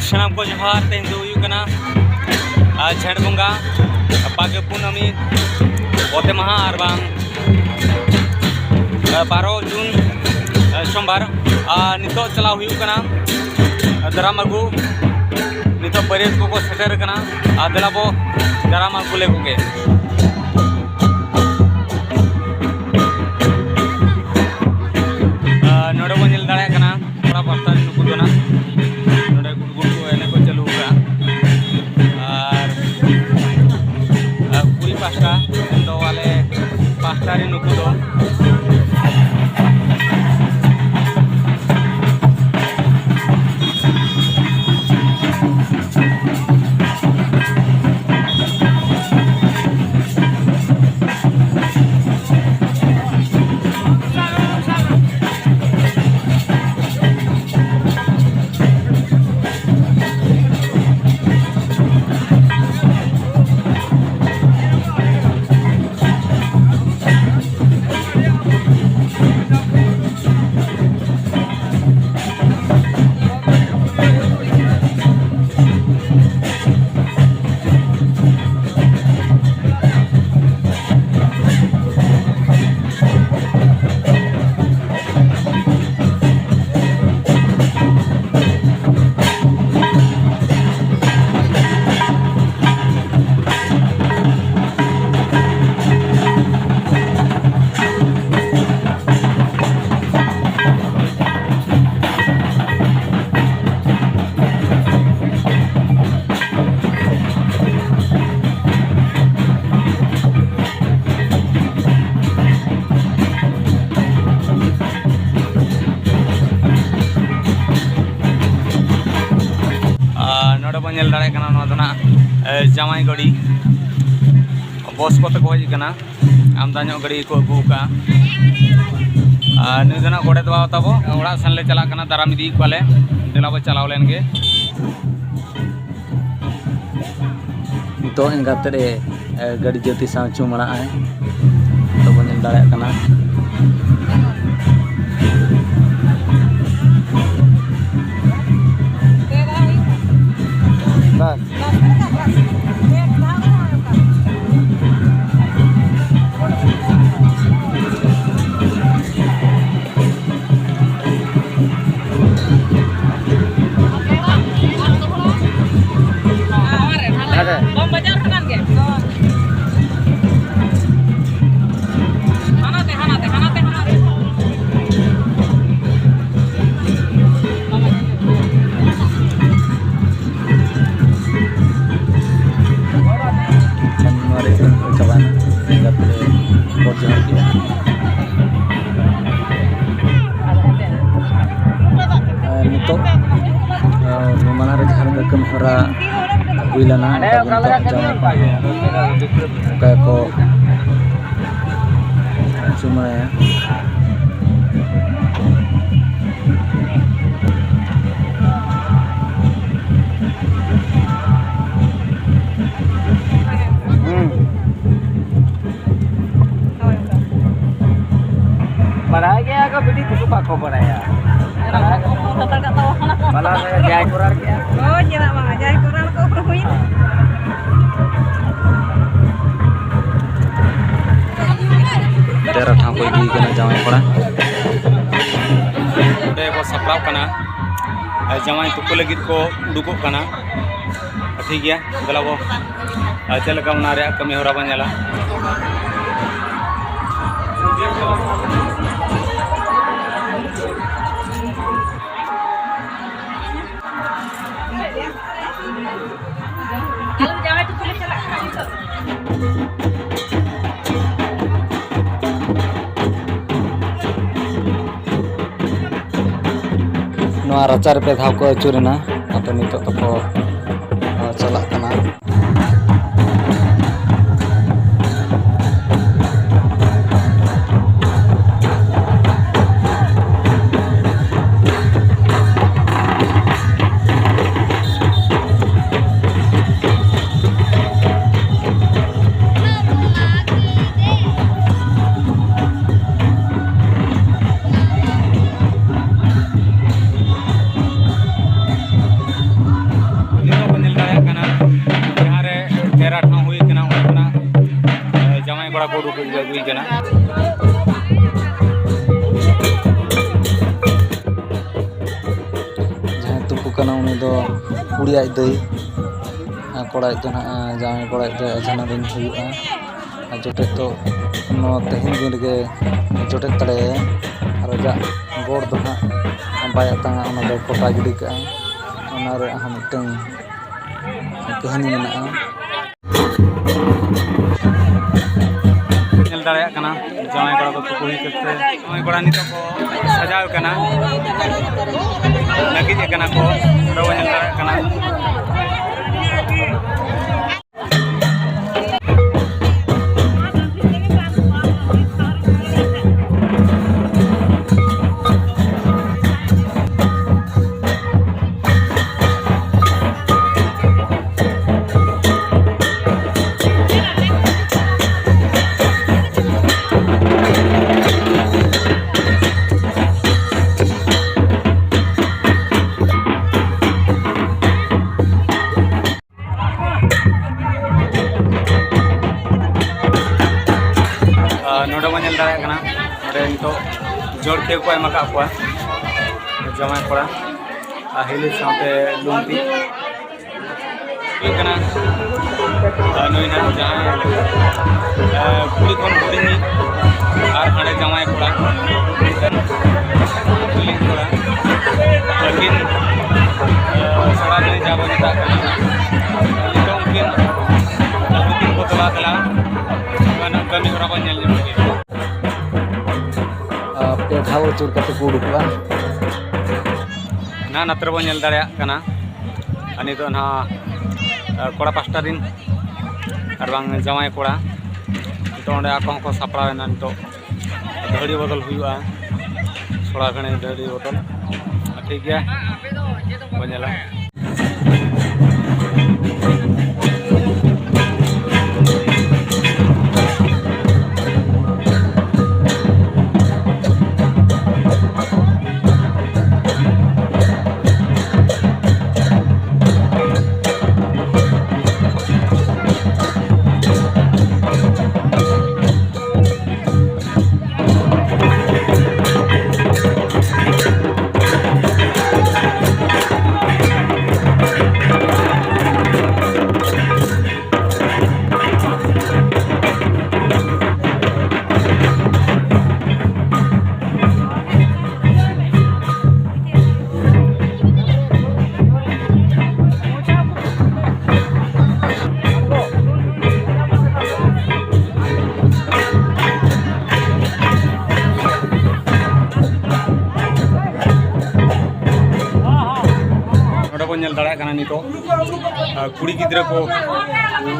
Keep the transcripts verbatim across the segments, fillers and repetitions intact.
ᱥᱟᱱᱟᱢ ᱠᱚ ᱡᱚᱦᱟᱨ᱾ ᱛᱮᱦᱮᱧ ᱫᱚ ᱦᱩᱭᱩᱜ ᱠᱟᱱᱟ, ᱟᱨ, ᱡᱷᱮᱸᱴ ᱵᱚᱸᱜᱟ, ᱵᱟᱜᱮ ᱠᱩᱱᱟᱹᱢᱤ, ᱚᱛᱮ ᱢᱟᱦᱟ, ᱟᱨ ᱵᱟᱝ, ᱟᱨ, ᱵᱟᱨᱚ ᱡᱩᱱ, ᱟᱨ, ᱥᱳᱢᱵᱟᱨ᱾ ᱟᱨ ᱱᱤᱛᱚᱜ ᱪᱟᱞᱟᱣ ᱦᱩᱭᱩᱜ ᱠᱟᱱᱟ, ᱟᱨ, ᱫᱟᱨᱟᱢ ᱟᱹᱜᱩ᱾ ᱱᱤᱛᱚᱜ ᱵᱟᱹᱨᱭᱟᱹᱛ ᱠᱚᱠᱚ ᱥᱮᱴᱮᱨ ᱟᱠᱟᱱᱟ, ᱟᱨ ᱫᱮᱞᱟ ᱵᱚ ᱫᱟᱨᱟᱢ ᱟᱹᱜᱩ ᱞᱮᱠᱚ ᱜᱮ᱾ ᱟᱨ ᱱᱚᱰᱮ ᱵᱚᱱ ᱧᱮᱞ ᱫᱟᱲᱮᱭᱟᱜ ᱠᱟᱱᱟ, ᱠᱚᱲᱟ ᱯᱟᱥᱴᱟ ᱨᱮ ᱱᱩᱠᱩ ᱫᱚ ᱱᱟᱜ ᱱᱚᱰᱮ ᱜᱩᱰᱜᱩᱰ ᱠᱚ ᱮᱱᱮᱡ ᱠᱚ ᱪᱟᱹᱞᱩ ᱟᱠᱟᱫᱼᱟ᱾ ᱟᱨ, ᱟᱨ ᱠᱩᱲᱤ ᱯᱟᱥᱴᱟ ᱫᱚ ᱟᱞᱮ ᱯᱟᱥᱴᱟ ᱨᱮ ᱱᱩᱠᱩ ᱫᱚ᱾ ᱟᱨ ᱱᱚᱰᱮ ᱵᱚᱱ ᱧᱮᱞ ᱫᱟᱲᱮᱭᱟᱜ ᱠᱟᱱᱟ, ᱱᱚᱣᱟ ᱫᱚ ᱱᱟᱜ, ᱮ, ᱡᱟᱶᱟᱭ ᱜᱟᱹᱰᱤ, ᱵᱚᱥ ᱠᱚᱛᱮ ᱠᱚ ᱦᱮᱡ ᱟᱠᱟᱱᱟ᱾ ᱟᱢᱫᱟ ᱧᱚᱜ ᱜᱟᱹᱰᱤ ᱜᱮᱠᱚ ᱟᱹᱜᱩ ᱟᱠᱟᱫᱼᱟ᱾ ᱟᱨ ᱱᱩᱭ ᱫᱚ ᱱᱟᱜ ᱜᱚᱰᱮᱛ ᱵᱟᱵᱟ ᱛᱟᱵᱚ, ᱚᱲᱟᱜ ᱥᱮᱱ ᱞᱮ ᱪᱟᱞᱟᱜ ᱠᱟᱱᱟ, ᱫᱟᱨᱟᱢ ᱤᱫᱤᱭᱮᱫ ᱠᱚᱣᱟᱞᱮ᱾ ᱫᱮᱞᱟ ᱵᱚ ᱪᱟᱞᱟᱣ ᱞᱮᱱ ᱜᱮ᱾ ᱱᱤᱛᱚᱜ ᱮᱸᱜᱟᱛ ᱨᱮ, ᱮ, ᱜᱟᱹᱰᱤ ᱡᱟᱹᱛᱤ ᱥᱟᱶ ᱪᱩᱢᱟᱹᱲᱟᱜ ᱟᱭ᱾ ᱱᱤᱛᱚᱜ ᱵᱚᱱ ᱧᱮᱞ ᱫᱟᱲᱮᱭᱟᱜ ᱠᱟᱱᱟ᱾ ᱛᱚ, ᱟᱨ ᱢᱟᱲᱟᱝ ᱨᱮ ᱡᱟᱦᱟᱸ ᱞᱮᱠᱟ ᱠᱟᱹᱢᱤ ᱦᱚᱨᱟ ᱦᱩᱭ ᱞᱮᱱᱟ, ᱚᱱᱠᱟ ᱜᱮ ᱱᱤᱛᱚᱜ ᱡᱟᱶᱟᱭ ᱠᱚᱲᱟ ᱦᱚᱸ ᱚᱱᱠᱟ ᱠᱚ ᱪᱩᱢᱟᱹᱲᱟᱭᱟ᱾ ᱦᱩᱸ᱾ ᱦᱳᱭ, ᱚᱱᱠᱟ᱾ ᱵᱟᱲᱟᱭ ᱜᱮᱭᱟ ᱠᱚ, ᱵᱤᱴᱤ ᱛᱟᱠᱚ ᱵᱟᱠᱚ ᱵᱟᱲᱟᱭᱟ᱾ ᱟᱨ ᱟᱵᱚ ᱠᱚ ᱥᱟᱱᱛᱟᱲ ᱠᱟᱜ ᱛᱟᱵᱚᱱᱟ᱾ ᱵᱟᱞᱟ ᱨᱮ ᱡᱟᱭ ᱠᱚᱨᱟᱲ ᱜᱮᱭᱟ᱾ ᱦᱳᱭ, ᱪᱮᱫᱟᱜ ᱵᱟᱝᱟ? ᱡᱟᱭ ᱠᱚᱨᱟᱲ ᱠᱚ ᱦᱩᱭᱱᱟ᱾ ᱰᱮᱨᱟ ᱴᱷᱟᱶ ᱠᱚ ᱤᱫᱤᱭᱮ ᱠᱟᱱᱟ ᱡᱟᱶᱟᱭ ᱠᱚᱲᱟ᱾ ᱚᱸᱰᱮ ᱠᱚ ᱥᱟᱯᱲᱟᱣ ᱠᱟᱱᱟ, ᱟᱨ ᱡᱟᱶᱟᱭ ᱛᱩᱯᱩ ᱞᱟᱹᱜᱤᱫ ᱠᱚ ᱩᱰᱩᱠᱚᱜ ᱠᱟᱱᱟ᱾ ᱴᱷᱤᱠ ᱜᱮᱭᱟ, ᱫᱮᱞᱟ ᱵᱚ, ᱟᱨ ᱪᱮᱫ ᱞᱮᱠᱟ ᱚᱱᱟ ᱨᱮᱭᱟᱜ ᱠᱟᱹᱢᱤ ᱦᱚᱨᱟ ᱵᱚᱱ ᱧᱮᱞᱟ᱾ ᱱᱚᱣᱟ ᱨᱟᱪᱟ ᱨᱮ ᱯᱮ ᱫᱷᱟᱣ ᱠᱚ ᱟᱹᱪᱩᱨᱮᱱᱟ᱾ ᱟᱫᱚ ᱱᱤᱛᱚᱜ ᱫᱚᱠᱚ, ᱟ, ᱪᱟᱞᱟᱜ ᱠᱟᱱᱟ᱾ ᱱᱤᱛᱚᱜ ᱵᱚᱱ ᱧᱮᱞ ᱫᱟᱲᱮᱭᱟᱜ ᱠᱟᱱᱟ, ᱡᱟᱦᱟᱸ ᱨᱮ ᱰᱮᱨᱟ ᱴᱷᱟᱶ ᱦᱩᱭ ᱠᱟᱱᱟ, ᱚᱸᱰᱮ ᱠᱷᱚᱱᱟᱜ, ᱮ, ᱡᱟᱶᱟᱭ ᱠᱚᱲᱟ ᱠᱚ ᱩᱰᱩᱠ ᱟᱹᱜᱩᱭᱮ ᱠᱟᱱᱟ᱾ ᱡᱟᱦᱟᱸᱭ ᱛᱩᱯᱩ ᱠᱟᱱᱟ, ᱩᱱᱤ ᱫᱚ ᱠᱩᱲᱤ ᱟᱡ ᱫᱟᱹᱭ, ᱟᱨ ᱠᱚᱲᱟ ᱟᱡ ᱫᱚ ᱱᱟᱦᱟᱜ, ᱡᱟᱶᱟᱭ ᱠᱚᱲᱟ ᱟᱡ ᱫᱚ ᱡᱟᱱᱟᱢ ᱫᱤᱱ ᱦᱩᱭᱩᱜᱼᱟ᱾ ᱟᱨ ᱡᱚᱴᱮᱫ ᱫᱚ ᱱᱚᱣᱟ ᱛᱮᱦᱮᱧ ᱫᱤᱱ ᱨᱮᱜᱮ ᱡᱚᱴᱮᱫ ᱫᱟᱲᱮᱭᱟᱭᱟ᱾ ᱟᱨ ᱟᱡᱟᱜ ᱜᱚᱲ ᱫᱚ ᱦᱟᱸᱜ ᱵᱟᱭ ᱟᱛᱟᱝᱟ, ᱚᱱᱟ ᱫᱚ ᱠᱚᱴᱟ ᱜᱤᱰᱤ ᱠᱟᱜᱼᱟ᱾ ᱚᱱᱟ ᱨᱮᱭᱟᱜ ᱦᱚᱸ ᱢᱤᱫᱴᱟᱝ ᱠᱟᱹᱦᱱᱤ ᱢᱮᱱᱟᱜᱼᱟ᱾ ᱧᱮᱞ ᱫᱟᱲᱮᱭᱟᱜ ᱠᱟᱱᱟ᱾ ᱡᱟᱶᱟᱭ ᱠᱚᱲᱟ ᱫᱚ ᱛᱩᱯᱩ ᱦᱩᱭ ᱠᱟᱛᱮ ᱡᱟᱶᱟᱭ ᱠᱚᱲᱟ ᱱᱤᱛᱚᱜ ᱠᱚ ᱥᱟᱡᱟᱣ ᱠᱟᱱᱟ, ᱞᱟᱹᱜᱤᱫ ᱠᱟᱱᱟ ᱠᱚ, ᱱᱚᱰᱮ ᱵᱚᱱ ᱧᱮᱞ ᱫᱟᱲᱮᱭᱟᱜ ᱠᱟᱱᱟ᱾ ᱟᱨ ᱱᱚᱰᱮ ᱵᱚᱱ ᱧᱮᱞ ᱫᱟᱲᱮᱭᱟᱜ ᱠᱟᱱᱟ, ᱱᱚᱰᱮ ᱱᱤᱛᱚᱜ ᱡᱚᱲ ᱠᱮ ᱠᱚ ᱮᱢ ᱟᱠᱟᱫ ᱠᱚᱣᱟ ᱡᱟᱶᱟᱭ ᱠᱚᱲᱟ ᱟᱨ ᱦᱤᱞᱤ ᱥᱟᱶᱛᱮ ᱞᱩᱝᱛᱤ᱾ ᱦᱩᱭᱩᱜ ᱠᱟᱱᱟ, ᱟᱨ ᱱᱩᱭ ᱱᱟᱦᱟᱜ ᱡᱟᱦᱟᱸᱭ, ᱟᱨ ᱠᱩᱲᱤ ᱠᱷᱚᱱ ᱦᱩᱰᱤᱧ ᱟᱨ ᱦᱟᱸᱰᱮ ᱡᱟᱶᱟᱭ ᱠᱚᱲᱟ, ᱦᱩᱰᱤᱧ ᱠᱚᱲᱟ, ᱟᱹᱠᱤᱱ, ᱟᱨ ᱥᱮᱬᱟ ᱱᱩᱭ ᱡᱟᱦᱟᱸ ᱵᱚᱱ ᱢᱮᱛᱟᱜ ᱠᱟᱱᱟ, ᱱᱤᱛᱚᱜ ᱩᱱᱠᱤᱱ ᱟᱹᱛᱩ ᱠᱤᱱ ᱵᱚᱫᱚᱞᱟ᱾ ᱫᱮᱞᱟ, ᱱᱚᱣᱟ ᱠᱟᱹᱢᱤ ᱦᱚᱨᱟ ᱵᱚᱱ ᱧᱮᱞ ᱧᱚᱜ ᱞᱮᱜᱮ᱾ ᱟᱨ ᱯᱮ ᱫᱷᱟᱣ ᱟᱹᱪᱩᱨ ᱠᱟᱛᱮ ᱠᱚ ᱩᱰᱩᱠᱚᱜᱼᱟ᱾ ᱱᱟᱦᱟᱜ ᱱᱚᱛᱮ ᱨᱮᱵᱚᱱ ᱧᱮᱞ ᱫᱟᱲᱮᱭᱟᱜ ᱠᱟᱱᱟ, ᱟᱨ ᱱᱤᱛᱚᱜ ᱱᱟᱦᱟᱜ, ᱟᱨ ᱠᱚᱲᱟ ᱯᱟᱥᱴᱟ ᱨᱤᱱ ᱟᱨ ᱵᱟᱝ ᱡᱟᱶᱟᱭ ᱠᱚᱲᱟ ᱱᱤᱛᱚᱜ ᱚᱸᱰᱮ ᱟᱠᱚ ᱦᱚᱸᱠᱚ ᱥᱟᱯᱲᱟᱣ ᱮᱱᱟ᱾ ᱱᱤᱛᱚᱜ ᱫᱟᱹᱦᱲᱤ ᱵᱚᱫᱚᱞ ᱦᱩᱭᱩᱜᱼᱟ, ᱥᱚᱲᱟ ᱜᱷᱟᱹᱲᱤ ᱫᱟᱹᱦᱲᱤ ᱵᱚᱫᱚᱞ᱾ ᱴᱷᱤᱠ ᱜᱮᱭᱟ, ᱵᱚᱱ ᱧᱮᱞᱟ᱾ ᱧᱮᱞ ᱫᱟᱲᱮᱭᱟᱜ ᱠᱟᱱᱟ ᱱᱤᱛᱚᱜ, ᱟᱨ ᱠᱩᱲᱤ ᱜᱤᱫᱽᱨᱟᱹ ᱠᱚ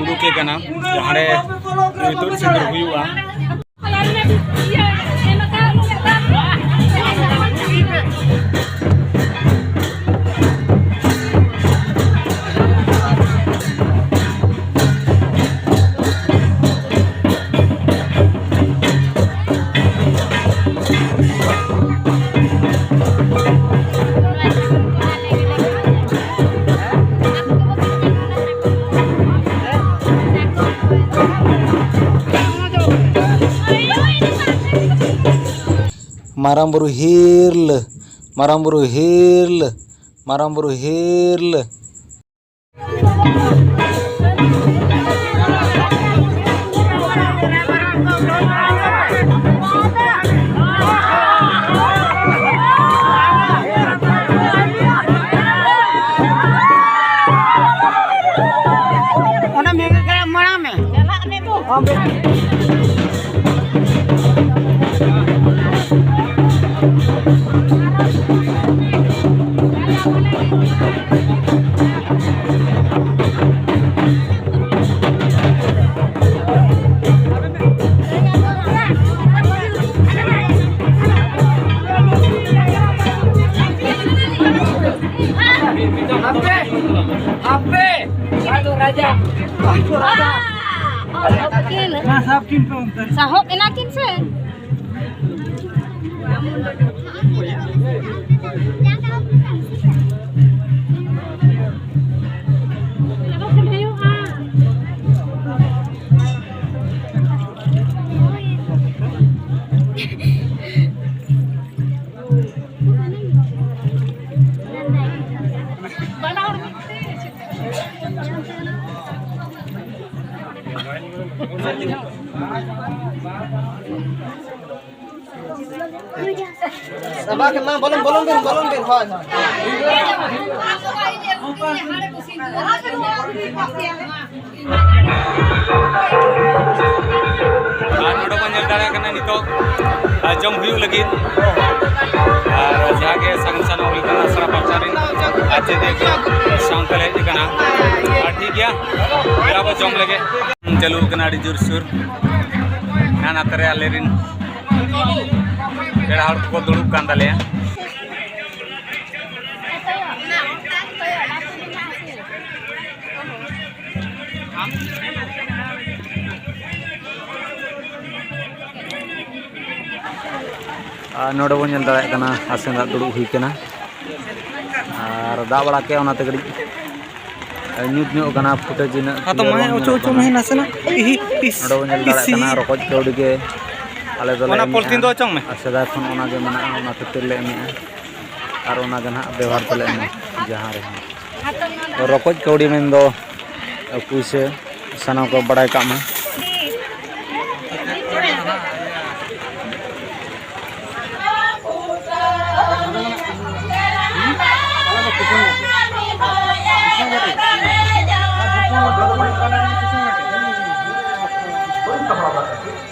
ᱩᱰᱩᱠᱮ ᱠᱟᱱᱟ, ᱡᱟᱦᱟᱸ ᱨᱮ ᱤᱛᱩᱫ ᱥᱤᱸᱫᱩᱨ ᱦᱩᱭᱩᱜᱼᱟ᱾ ᱢᱟᱨᱟᱝ ᱵᱩᱨᱩ ᱦᱤᱨᱞᱟᱹ, ᱢᱟᱨᱟᱝ ᱵᱩᱨᱩ ᱦᱤᱨᱞᱟᱹ, ᱢᱟᱨᱟᱝ ᱵᱩᱨᱩ ᱦᱤᱨᱞᱟᱹ᱾ ᱚᱱᱟ ᱢᱮᱱ ᱠᱟᱜ ᱢᱟᱲᱟᱝ ᱢᱮ᱾ ᱪᱟᱞᱟᱜ ᱢᱮ ᱫᱩ᱾ ᱦᱟᱯᱮ! ᱦᱟᱯᱮ! ᱟᱫᱚ ᱨᱟᱡᱟ! ᱟᱫᱚ ᱨᱟᱡᱟ! ᱥᱟᱦᱚᱵ ᱠᱤᱱ ᱯᱮ ᱚᱱᱛᱮ᱾ ᱥᱟᱦᱚᱵ ᱮᱱᱟ ᱠᱤᱱ ᱥᱮ? ᱥᱟᱵᱟ ᱠᱮ ᱢᱟ, ᱵᱚᱞᱚᱱ, ᱵᱚᱞᱚᱱ ᱵᱤᱱ, ᱵᱚᱞᱚᱱ ᱵᱤᱱ, ᱦᱳᱭ, ᱦᱳᱭ᱾ ᱟᱨ ᱱᱚᱰᱮ ᱵᱚᱱ ᱧᱮᱞ ᱫᱟᱲᱮᱭᱟᱜ ᱠᱟᱱᱟ ᱱᱤᱛᱚᱜ, ᱟᱨ ᱡᱚᱢ ᱦᱩᱭᱩᱜ ᱞᱟᱹᱜᱤᱫ᱾ ᱟᱨ ᱡᱟᱦᱟᱸ ᱜᱮ ᱥᱟᱹᱜᱩᱱ ᱥᱟᱨᱦᱟᱣ ᱦᱩᱭᱩᱜ ᱠᱟᱱᱟ ᱟᱥᱲᱟ ᱯᱟᱦᱴᱟ ᱨᱮᱱ ᱟᱨ ᱪᱮᱫ ᱯᱮᱲᱟ ᱵᱚ ᱡᱚᱢ ᱞᱮᱜᱮ᱾ ᱪᱟᱹᱞᱩ ᱟᱠᱟᱱᱟ ᱟᱹᱰᱤ ᱡᱳᱨᱥᱳᱨ᱾ ᱦᱟᱱᱟ ᱱᱟᱛᱮ ᱨᱮ ᱟᱞᱮ ᱨᱮᱱ ᱯᱮᱲᱟ ᱦᱚᱲ ᱠᱚᱠᱚ ᱫᱩᱲᱩᱵ ᱠᱟᱱ ᱛᱟᱞᱮᱭᱟ᱾ ᱟᱨ ᱱᱚᱰᱮ ᱵᱚᱱ ᱧᱮᱞ ᱫᱟᱲᱮᱭᱟᱜ ᱠᱟᱱᱟ, ᱟᱥᱮᱱ ᱫᱟᱜ ᱫᱩᱲᱩᱵ ᱦᱩᱭ ᱠᱟᱱᱟ᱾ ᱟᱨ ᱫᱟᱜ ᱵᱟᱲᱟ ᱠᱮᱫ, ᱚᱱᱟᱛᱮ ᱠᱟᱹᱴᱤᱡ ᱧᱩᱛ ᱧᱚᱜ ᱠᱟᱱᱟ, footage ᱤᱱᱟᱹᱜ ᱟᱫᱚ clear ᱢᱟᱭ ᱵᱟᱝ ᱚᱪᱚ ᱧᱮᱞᱚᱜ ᱦᱚᱪᱚ ᱠᱟᱱᱟ᱾ ᱢᱮ ᱱᱟᱥᱮᱱᱟᱜ᱾ ᱤᱦᱤ, ᱤᱥ, ᱱᱚᱰᱮ ᱵᱚᱱ ᱧᱮᱞ ᱫᱟᱲᱮᱭᱟᱜ ᱤᱥᱤ᱾ ᱠᱟᱱᱟ, ᱨᱚᱠᱚᱡ ᱠᱟᱹᱣᱰᱤ ᱜᱮ ᱟᱞᱮ ᱫᱚᱞᱮ ᱚᱱᱟ ᱮᱢᱮᱜᱼᱟ᱾ ᱯᱚᱞᱛᱷᱤᱱ ᱫᱚ ᱚᱪᱚᱜ ᱢᱮ᱾ ᱟᱨ ᱥᱮᱫᱟᱭ ᱠᱷᱚᱱ ᱚᱱᱟ ᱜᱮ ᱢᱮᱱᱟᱜᱼᱟ, ᱚᱱᱟ ᱠᱷᱟᱹᱛᱤᱨ ᱞᱮ ᱮᱢᱮᱜᱼᱟ᱾ ᱟᱨ ᱚᱱᱟ ᱜᱮ ᱱᱟᱦᱟᱜ ᱵᱮᱣᱦᱟᱨ ᱛᱮᱞᱮ ᱮᱢᱟ ᱡᱟᱦᱟᱸ ᱨᱮᱦᱚᱸ᱾ ᱨᱚᱠᱚᱡ ᱠᱟᱹᱣᱰᱤ ᱢᱮᱱᱫᱚ ᱯᱩᱭᱥᱟᱹ, ᱥᱟᱱᱟᱢ ᱠᱚ ᱵᱟᱲᱟᱭ ᱠᱟᱜ ᱢᱟ᱾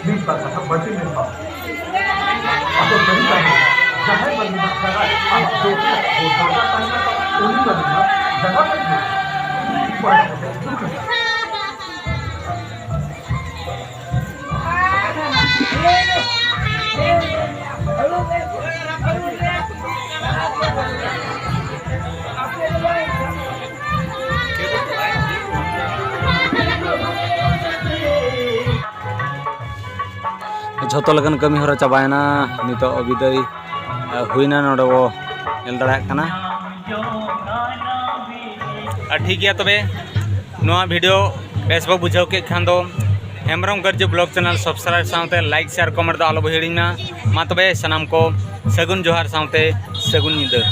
ᱢᱤᱫ ᱵᱟᱨ ᱠᱟᱛᱷᱟ ᱵᱟᱹᱲᱛᱤ ᱢᱮᱱ ᱵᱟᱝ᱾ ᱟᱫᱚ ᱥᱟᱹᱨᱤ ᱠᱟᱛᱷᱟ, ᱡᱟᱦᱟᱸᱭ ᱢᱟᱹᱱᱢᱤ ᱡᱟᱦᱟᱸᱭ ᱟᱢᱟᱜ ᱫᱩᱠ ᱨᱮ ᱵᱷᱚᱨᱥᱟ ᱛᱟᱦᱮᱱᱟ, ᱩᱱᱤ ᱢᱟᱹᱱᱢᱤ ᱡᱟᱦᱟᱸ ᱛᱮ ᱜᱮ ᱵᱟᱭ ᱫᱩᱠ ᱨᱮ᱾ ᱡᱷᱚᱛᱚ ᱞᱮᱠᱟᱱ ᱠᱟᱹᱢᱤ ᱦᱚᱨᱟ ᱪᱟᱵᱟᱭᱮᱱᱟ᱾ ᱱᱤᱛᱚᱜ ᱵᱤᱫᱟᱹᱭ, ᱮ, ᱦᱩᱭᱱᱟ᱾ ᱱᱚᱰᱮ ᱵᱚ ᱧᱮᱞ ᱫᱟᱲᱮᱭᱟᱜ ᱠᱟᱱᱟ᱾ ᱟᱨ ᱴᱷᱤᱠ ᱜᱮᱭᱟ, ᱛᱚᱵᱮ ᱱᱚᱣᱟ video ᱵᱮᱥ ᱵᱚ ᱵᱩᱡᱷᱟᱹᱣ ᱠᱮᱫ ᱠᱷᱟᱱ ᱫᱚ ᱦᱮᱢᱵᱨᱚᱢ ᱜᱟᱨᱡᱤ vlog channel subscribe ᱥᱟᱶᱛᱮ like, share, comment ᱫᱚ ᱟᱞᱚ ᱵᱚ ᱦᱤᱲᱤᱧ ᱢᱟ᱾ ᱢᱟ ᱛᱚᱵᱮ ᱥᱟᱱᱟᱢ ᱠᱚ ᱥᱟᱹᱜᱩᱱ ᱡᱚᱦᱟᱨ ᱥᱟᱶᱛᱮ ᱥᱟᱹᱜᱩᱱ ᱧᱤᱫᱟᱹ᱾